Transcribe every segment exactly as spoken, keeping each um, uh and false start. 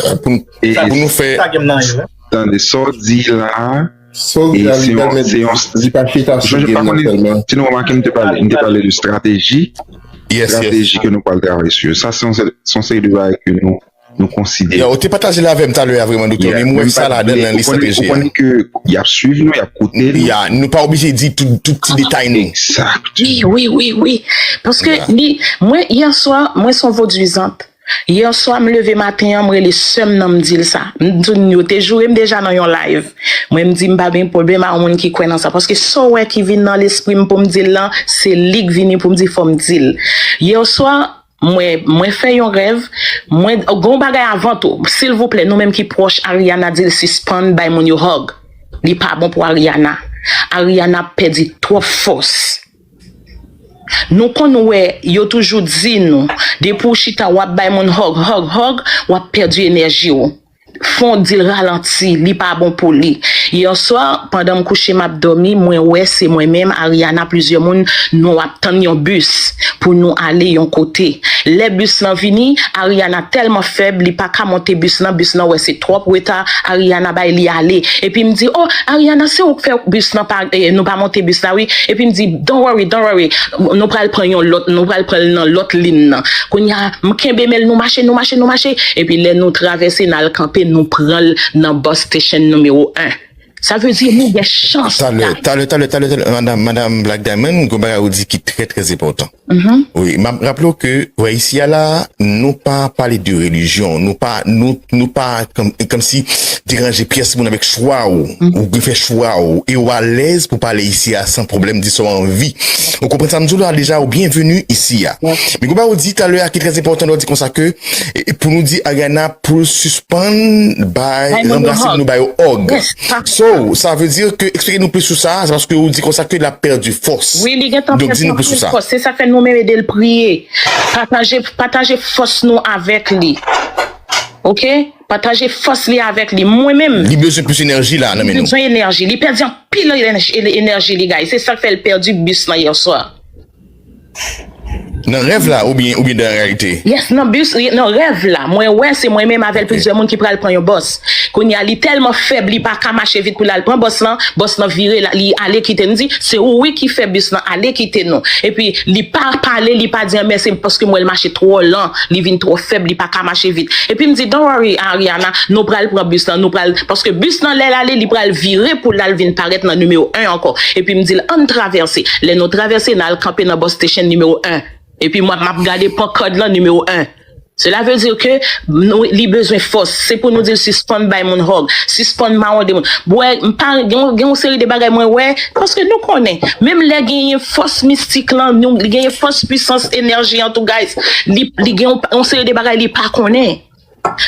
pou, n- e pou nou fè. Tande sa w di la. Sa w di a, li pèmèt di pa chita sou game nan sèlman. Si nou remake, m te pale, m te pale de strateji. Strateji ke nou pral travay sou yo. Sa se yon seri de bagay ke nou nou konsidere. Ou te pataje l avè m talè a, vrèman, doktè, men m wè sa ladan nan li strateji a. Ou konnen ke y ap swiv nou, y ap koute nou. Ya, nou pa oblije di tout, tout ti detay nou. Exact. Wi, wi, wi, wi. Paske li, mwen, yè swa, mwen se yon vodwizant. Yè swa, m leve maten an, m rele sè m nan, m di l sa. M di l, yo te joure m deja nan yon live. Mwen, m di, m pa gen pwoblèm a yon moun ki kwè nan sa. Paske sa w wè ki vin nan lespri m pou m di l lan, se li k vini pou m di fò m di l. Yè swa, Mwen, mwen fè yon rèv, mwen, gen yon bagay avan tou, silvouplè, nou menm ki pwòch Ariana, di l sispann bay moun yo hug. Li pa bon pou Ariana. Ariana ap pèdi twòp fòs. Nou konn wè, yo toujou di nou, depi w chita, w ap bay moun hug, hug, hug, w ap pèdi enèji w. Fò w di l ralanti, li pa bon pou li. Yè swa, pandan m kouche, m ap dòmi, mwen wè se mwen menm, Ariana, plizyè moun, nou ap tann yon bis pou nou ale yon kote. Lè bis lan vini, Ariana tèlman fèb, li pa ka monte bis lan, bis lan wè se twòp reta, Ariana bay li ale. Epi m di, "Oh, Ariana, se ou k fè bis lan pa, eh, nou pa monte bis la, wi." Epi m di, "Don't worry, don't worry, nou pral pran yon lòt, nou pral pran l nan lòt liy nan." Kounye a, m kenbe men l, nou mache, nou mache, nou mache. Epi lè nou travèse, n al kanpe, nou pran l nan bus station nimewo en. Sa vle di nou gen chans. Talè, talè, talè, talè, talè, madam, madam Black Diamond, gon bagay ou di ki trè, trè enpòtan. Wi, m ap raple w ke, wè, isi a la, nou pa pale de relijyon, nou pa, nou, nou pa kòm, kòmsi deranje pyès moun avèk chwa w, ou gen fè chwa w, e w alèz pou pale isi a san pwoblèm, di sa w anvi. Ou konprann sa m di w la deja, ou byenveni isi a. Men gon bagay ou di talè a ki trè enpòtan, lè w di konsa ke, e, e pou nou di Ariana pou l sispann bay, ranplase pou nou ba yo hug. So, sa vle di ke, eksplike nou plis sou sa, se paske ou di konsa ke l ap pèdi fòs. Wi, li gentan pèdi anpil fòs. Se sa k fè nou menm ede l priye. Pataje, pataje fòs nou avèk li. Oke? Pataje fòs li avèk li. Mwen menm. Li bezwen plis enèji la nan men nou. Li bezwen enèji. Li pèdi anpil enèji, enèji li, guys. Se sa k fè l pèdi bis lan yè swa. Nan rèv la oubyen, oubyen nan reyalite? Yes, nan bis, nan rèv la. Mwen wè se mwen menm avè l, plizyè moun ki pral pran yon bus. Kounye a, li tèlman fèb, li pa ka mache vit pou l al pran bus lan. Bus lan vire, li ale kite n. Di, se ou wi ki fè bis lan ale kite nou. Epi, li pa pale, li pa di anyen, se paske m wè l mache twò lan, li vin twò fèb, li pa ka mache vit. Epi m di, "Don't worry, Ariana, nou pral pran bis lan, nou pral," paske bis lan lè l ale, li pral vire pou l al vin parèt nan nimewo en ankò. Epi m di l, "Ann travèse." Lè nou travèse, n al kanpe nan bus station nimewo en. Epi mwen, m ap gade pankad lan nimewo en. Cela veut dire que nou, li bezwen fòs. Se pou nou di l sispann bay moun hug, sispann mawonde moun. Bwè, m pa, gen, gen yon seri de bagay mwen wè, paske nou konnen, menm lè genyen fòs mistik lan, nou, li genyen fòs pwisans enèji an tou, guys, li, li gen yon, yon seri de bagay li pa konnen.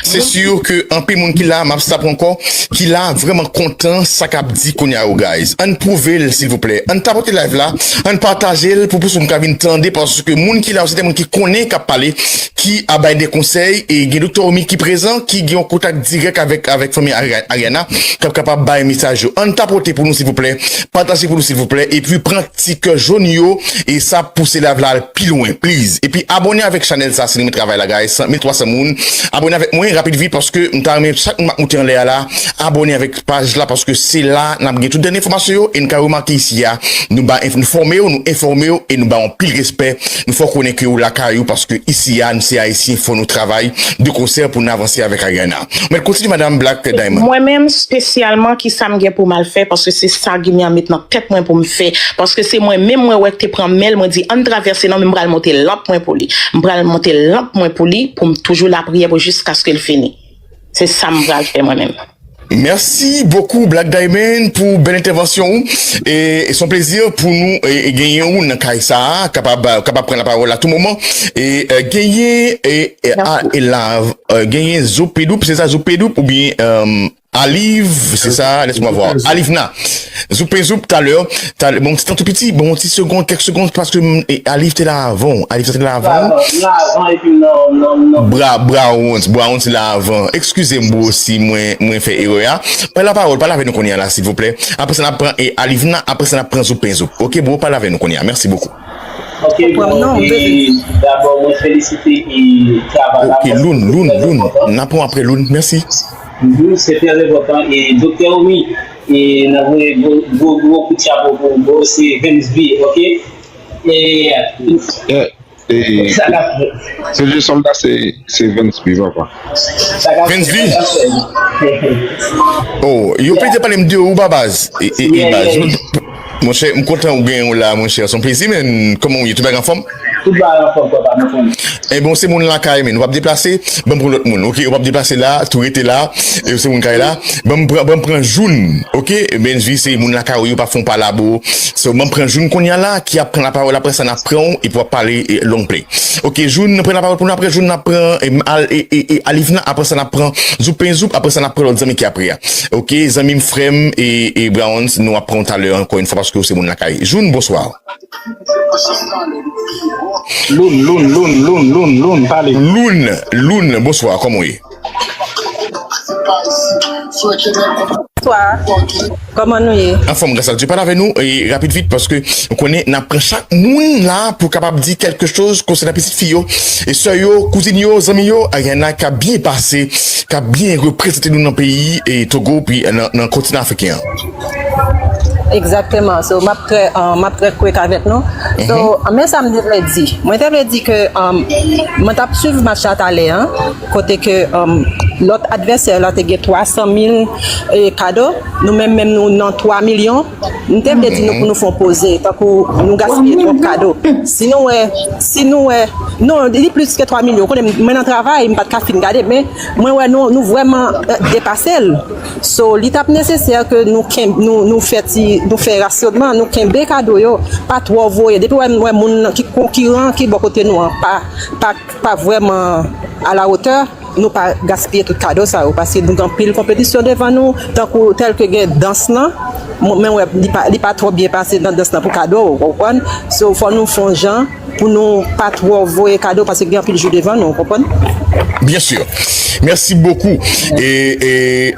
Se si ke anpil moun ki la, m ap sa pran ankò, ki la vrèman kontan sa k ap di kounye a yo, guys. Ann pwouve l, silvouplè. Ann tapote live la, ann pataje l pou plis moun ka vin tande, paske moun ki la yo, se de moun ki konnen k ap pale, ki ap bay de konsèy, e gen Doktè Omi ki prezan, ki gen yon kontak dirèk avèk, avèk fanmi Ari-, Ariana, k ap kapab bay mesaj yo. Ann tapote pou nou, silvouplè. Pataje pou nou, silvouplè. Epi pran ti kè jòn yo, e sa ap pouse live la al pi lwen, please. Epi abòne avèk chanèl sa, si nou renmen travay la, guys. San mil twa san moun. Abòne avèk mwen, rapid vit, paske m ta renmen chak moun m ap moute anlè a la, abòne avèk paj la, paske se la n ap gen tout dènye enfòmasyon yo, e n ka remake isi a, nou ba enf-, nou fòme w, nou enfòme w, e nou ba w anpil respè. Nou fè w konnen ke w lakay ou, paske isi a, nou se Ayisyen, fò nou travay de konsè pou n avanse avèk Ariana. Mwen kontinye, Madam Black Diamond. Mwen menm, espesyalman, ki sa m gen pou m al fè, paske se sa Gimmy an met nan tèt mwen pou m fè. Paske se mwen menm, mwen wè k te pran men l, mwen di, ann travèse non, men m pral monte lanp mwen pou li. M pral monte lanp mwen pou li, pou m toujou lapriyè pou jiskaske l fini. Se sa m pral fè mwen menm. Mèsi bokou, Black Diamond, pou bèl entèvansyon ou. E, e se yon plezi pou nou, e, e genyen ou nan kay sa a, kapab, kapab pran lapawòl a tou moman. E, e, genyen, e, e, a, e la, e, genyen Zoupedoup, se sa, Zoupedoup oubyen, e, Aliv, se sa, laisse-moi voir. Alivna. Zoupezoup, talè, talè, bon, ti tan tou piti, bon, ti segonn, kèk segonn, paske, mm, e, Aliv te la avan, Aliv te la avan. Bra, Browns, Browns la avan. Eskize m, bro, si mwen, mwen fè erè a. Pran lapawòl, pale avè nou kounye a la, silvouplè. Apre sa, n ap pran, e, Alivna, apre sa, n ap pran Zoupezoup. Oke, bro, pale avè nou kounye a. Mèsi bokou. Ok, bon, non, e, dabò, mwen felisite, e, travay la, paske se trè enpòtan. Loun, Loun, Loun, n a pran apre Loun, mèsi. Mhm, se trè enpòtan. E, Doktè Omi, e, n ap voye gwo, gwo, gwo kout chapo pou ou, bro, se Vensby, ok? E, e, e, sa k ap fèt? Se je sòlda, se, se Vensby, papa. Sa k ap fèt? Vensby? Sa k ap fèt? Oh, yo plede pale m de ou, Babaz. E, e, e, Baz. Monchè, m kontan ou gen ou la, monchè. Se yon plezi, men kòman ou ye? Tout bagay anfòm? Tout bagay anfòm, papa, nou konnen. E bon, se moun lakay, men ou p ap deplase, ban m pran lòt moun, ok? Ou p ap deplase la, tou rete la, e se moun kay la. Ban m pran, ban m pran Joun, ok? Benjvi, se moun lakay ou, yo pa fè yon palabo. So, ban m pran Joun kounye a la, ki ap pran lapawòl, apre sa, n ap pran ou, epi w ap pale, e, long play. Ok, Joun, pran lapawòl pou nou, apre Joun, n ap pran, e, al, e, e, e, Alivna, apre sa, n ap pran Zoupen Zoup, apre sa, n ap pran lòt zanmi ki apre a. Ok, zanmi m, frè m, e, e Browns, nou ap pran w talè ankò yon fwa, paske ou se moun lakay. Joun, bonswa. Loun, Loun, Loun, Loun, Loun, Loun, pale. Loun, Loun, bonswa, kòman w ye? Bonswa. Kòman nou ye? Anfòm, gras a Dye. Pale avè nou, e, rapid vit, paske nou konnen n ap pran chak moun la pou kapab di kèlke choz konsènan pitit fi yo, e sè yo, kouzin yo, zanmi yo, Ariana, k ap byen pase, k ap byen reprezante nou nan peyi, e, Togo, pi nan, nan kontinan afriken an. Egzakteman. So, m ap trè, uh, m ap trè kwik avèk nou. So, men sa m te vle di. Mwen te vle di ke, um, mwen t ap swiv match la talè an, kote ke, um, lòt advèsè la te gen twa san mil, e, kado. Nou menm, menm nou nan twa milyon. M te vle di nou pou nou fè yon poze, tankou nou gaspiye twòp kado. Si nou wè, si nou wè, non, li plis ke twa milyon. Ou konnen, mwen nan travay, m pa t ka fin gade, men mwen wè nou, nou vrèman, eh, depase l. So, li t ap nesesè ke nou ken-, nou, nou fè ti, nou fè rasyonman, nou kenbe kado yo, pa twò voye. Depi w wè, wè moun nan ki konkiran, ki bò kote nou an, pa, pa, pa vrèman alawotè, nou pa gaspiye tout kado sa yo, paske nou gen anpil konpetisyon devan nou, tankou tèl ke gen dans lan, mwen, mwen wè li pa, li pa twò byen pase nan dans lan pou kado, ou konprann? So, fò nou fè yon jan pou nou pa twò voye kado, paske gen anpil jou devan nou, ou konprann? Byen si. Mèsi bokou. E, e,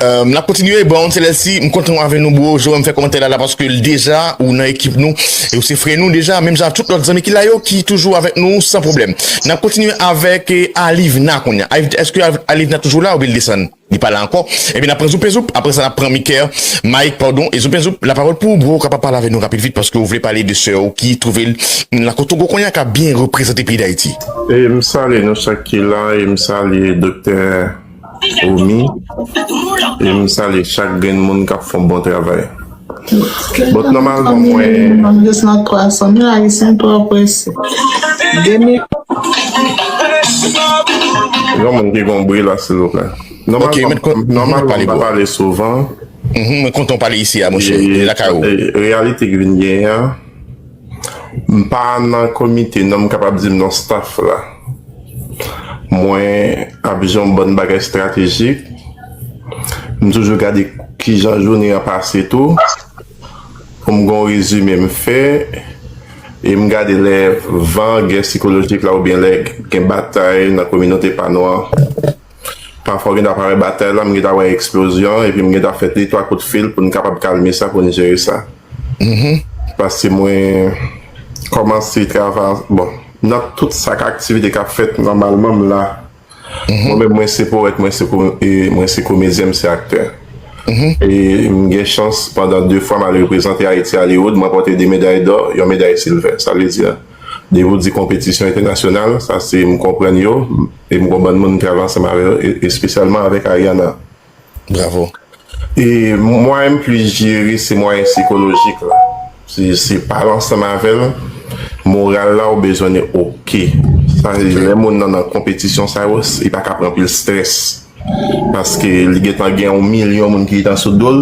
euh, n ap kontinye. Bon, se lè si m kontan avè nou, bro. Jerome fè kòmantè la, la, paske l deja, ou nan ekip nou, e ou se frè nou deja, menm jan ak tout lòt zanmi ki la yo, ki toujou avèk nou, san pwoblèm. N ap kontinye avèk, e, Alivna kounye a. Aliv-, èske Aliv-, Alivna toujou la oubyen l desann? Li pa la ankò. Epi n ap pran Zoupe Zoup, apre sa n ap pran Miker, Mike, padon, e Zoupe Zoup, lapawòl pou ou, bro, ou kapab pale avè nou rapid vit, paske ou vle pale de sè ou ki twouve l nan Kotogo kounye a, k ap byen reprezante peyi Dayiti. E m salye nou chak ki la, e m salye Doktè Omi, e m salye chak grenn moun k ap fè yon bon travay. Bon, nòmalman, mwen, m jis nan twa san mil Ayisyen twò prese. De mil. Yon moun ki gon bri la, silvouplè. Ok, nòmalman, mèt kon-, nòmalman, mèt pale, m pa bro. Pale souvan. Mhm, mwen kontan w pale isi a, monchè. E, e lakay ou. E, reyalite ki vin genyen an, m pa nan komite, non, m kapab di m nan staff la. Mwen ap jwe yon bann bagay estratejik. M toujou gade kijan jounen an pase tou. Pou m gen yon rezime m fè. E m gade lè van gè sikolojik la oubyen lè gen batay nan kominote pa nou an. Pafwa, w gen dwa pa wè batay la, m gen dwa wè eksplozyon, epi m gen dwa fè de twa kout fil pou n kapab kalme sa, pou n jere sa. Mhm. Paske mwen kòmanse travay, bon, nan tout sa k aktivite k ap fèt nòmalman, m la. Mhm. Mwen menm, mwen se powèt, mwen se ko-, e mwen se komedyen, m se aktè. Mhm. E m gen chans, pandan de fwa, m al reprezante Ayiti Hollywood, mwen pòte de meday dò, yon meday silvè. Sa vle di, depi w di konpetisyon entènasyonal, sa se m konprann yo, e m konprann moun m travay ansanm avè yo, e, espesyalman avèk Ariana. Bravo. E mwayen m plis jere, se mwayen sikolojik la. Se, se pale ansanm avè l, moral la ou bezwen li oke. Sa, lè moun nan, nan konpetisyon sa yo, li pa ka pran anpil strès. Paske li gentan gen yon milyon moun ki gentan sou do l.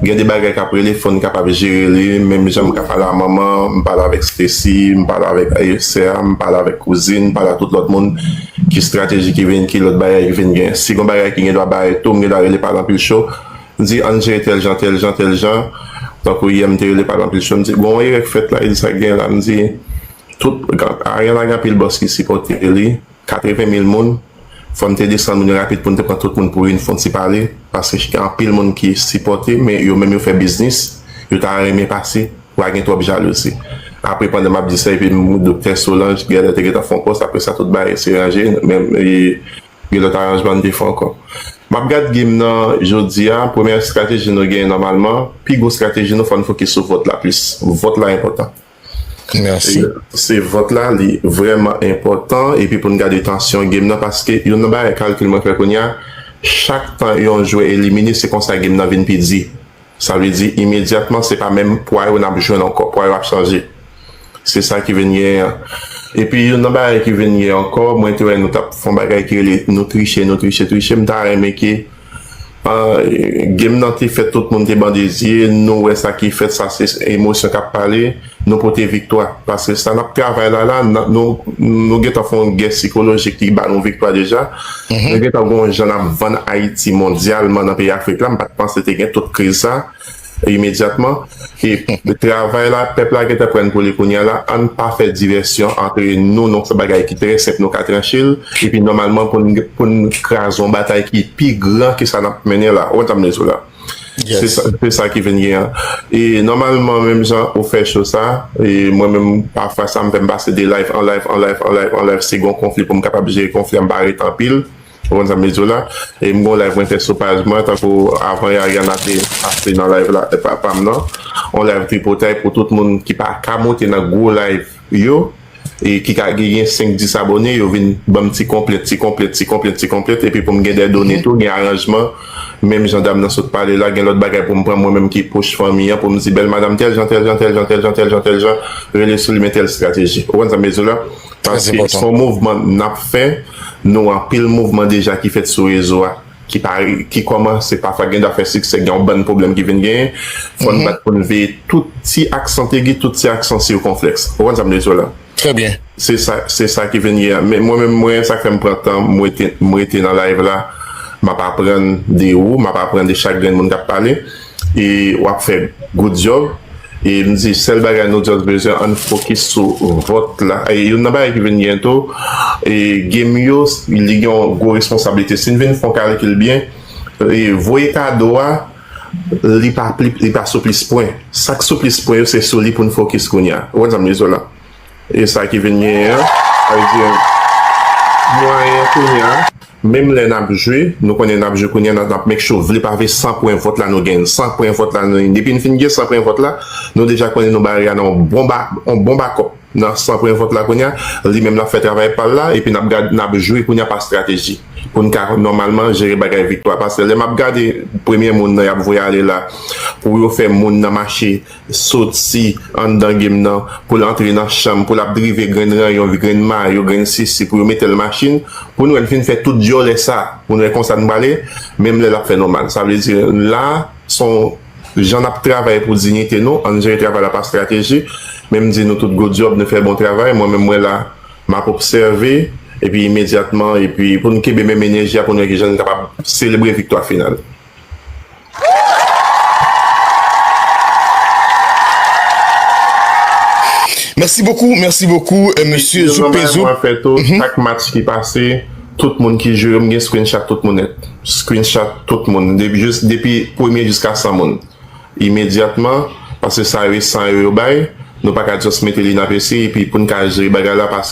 Gen de bagay k ap rele, fò n kapab jere li. Menm jan m ka pale a manman, m pale avèk Stacy, m pale avèk, e, sè a, m pale avèk kouzin, m pale a tout lòt moun. Ki estrateji ki vin, ki lòt bagay ki vin gen. Si gon bagay ki gen dwa bay tou, m gen dwa rele pale anpil cho. M di, ann jere tèl jan, tèl jan, tèl jan. Tankou yè, m te rele pale anpil cho, m di, gon erè k fèt la, e di sa k gen la, m di, tout, Ariana gen anpil bòs ki sipòte li, katreven mil moun, fò m te desann moun yo rapid pou n te pran tout moun pou youn fon ti pale, paske gen anpil moun ki sipòte, men yo menm yo fè biznis, yo ta renmen pase, pa gen twòp jalouzi. Apre, pandan m ap di sa, epi m, Doktè Solange, genlè te gentan fè yon pòs, apre sa, tout bagay se ranje, men, e, gen lòt aranjman n te fè ankò. M ap gad game nan jodi a, premyè estrateji nou genyen nòmalman, pi gwo estrateji nou, fò n fokis sou vòt la plis. Vòt la enpòtan. Mèsi. Se vòt la, li vrèman enpòtan, epi pou n gade tansyon game nan, paske youn nan bagay kalkil mwen fè kounye a, chak tan yon jwè elimine, se konsa game nan vin pi di. Sa vle di, imedyatman, se pa menm pwa yo n ap jwenn ankò, pwa yo ap chanje. Se sa ki vin genyen an. Epi, youn nan bagay ki vin genyen ankò, mwen te wè nou t ap fè yon bagay ki rele nou triche, nou triche, triche. M ta renmen ke, ah, game nan te fèt, tout moun te bande zye, nou wè sa ki fèt, sa se emosyon k ap pale, nou pote viktwa. Paske sa n ap travay la, la, n- nou, nou gentan fè yon gè sikolojik ki ba nou viktwa deja. Nou gentan gen yon jan n ap vann Ayiti mondyalman nan peyi Afrik la, m pa t panse te gen tout kriz sa imedyatman. E travay la, pèp la gentan pran pou li kounye a la, ann pa fè divèsyon antre nou, non, se bagay ki trè senp, nou ka tranche l, epi nòmalman pou n, pou n kraze yon batay ki pi gran ke sa n ap mennen la. Ou konn sa m vle di w la? Se sa, se sa ki vin gen an. E nòmalman, menm jan ou fè cho sa, e mwen menm, pafwa sa, m fè m pase de live an live, an live, an live, an live, si gen yon konfli pou m kapab jere konfli an, m pa ret anpil. Ou konn sa m vle di w la? E m gon live mwen fè sou paj mwen, tankou avan yè, Ariana te pase nan live la, e pa, pa m nan. On live tripotay pou tout moun ki pa ka monte nan gwo live yo, e ki ka gen senk dis abone, yo vin ban m ti konplèt, ti konplèt, ti konplèt, ti konplèt, epi pou m gen de done tou, gen aranjman, menm jan dam nan sot pale la, gen lòt bagay pou m pran mwen menm ki pwòch fanmi an, pou m di bèl madanm tèl jan, tèl jan, tèl jan, tèl jan, tèl jan, tèl jan, rele sou li, men tèl estrateji. Ou konn sa m vle di w la? Paske se yon mouvman n ap fè, nou anpil mouvman deja ki fèt sou rezo a, ki pa, ki kòmanse pafwa gen dwa fè siksè, gen yon bann pwoblèm ki vin genyen. Fò n bat pou n veye tout ti aksan tegi, tout ti aksan sikonflèks. Ou konn sa m vle di w la? Trè byen. Se sa, se sa ki vin genyen. Men mwen menm, mwen, sa k fè m pran tan, m rete, m rete nan live la, m ap aprann de ou, m ap aprann de chak grenn moun k ap pale. E w ap fè good job. E m di, sèl bagay nou just bezwen, ann fokis sou vòt la. E youn nan bagay ki vin gen tou, e game yo, li gen yon gwo responsablite. Si n vin fè yon kalkil byen, e voye kado a, li pa pli, li pa sou plis pwen. Sa k sou plis pwen yo, se sou li pou n fokis kounye a. Ou konn sa m vle di w la? E sa ki vin genyen an, sa vle di, mwayen an kounye a, menm lè n ap jwe, nou konnen n ap jwe kounye a, n ap, n ap make sure, vle pa vle, san pwen vòt la nou genyen, san pwen vòt la nou genyen. Depi n fin gen san pwen vòt la, nou deja konnen nou bare a nan yon bon ba, yon bon bakòp. Nan san pwen vòt la kounye a, li menm l ap fè travay pa l la, epi n ap gad, n ap jwe kounye a pa estrateji. Pou n ka nòmalman jere bagay viktwa. Paske lè m ap gade premye moun nan y ap voye ale la, pou yo fè moun nan mache soti anndan game nan, pou l antre nan chanm, pou l ap drive grenn ranyon, grenn mayo, grenn sisi, pou yo mete l machin, pou n wè l fin fè tout dyòlè sa, pou n wè konsa n prale, menm lè l ap fè nòmal. Sa vle di, la, se yon jan n ap travay pou diyite nou, ann jere travay la pa estrateji, men m di nou tout good job, nou fè bon travay, mwen menm mwen la, m ap obsève, epi imedyatman, epi pou n kenbe menm enèji a, pou n wè kijan n kapab selebre viktwa final. Mèsi bokou, mèsi bokou, mesye Zoup Pezoup. Mwen fè tou, chak match ki pase, tout moun ki jwe yo, m gen screenshot tout moun nèt. Screenshot tout moun. Depi, jis, depi premye jiska san moun. Imedyatman, paske sa yo e san yo yo bay, nou pa ka just mete li nan P C, epi pou n ka jere bagay la, paske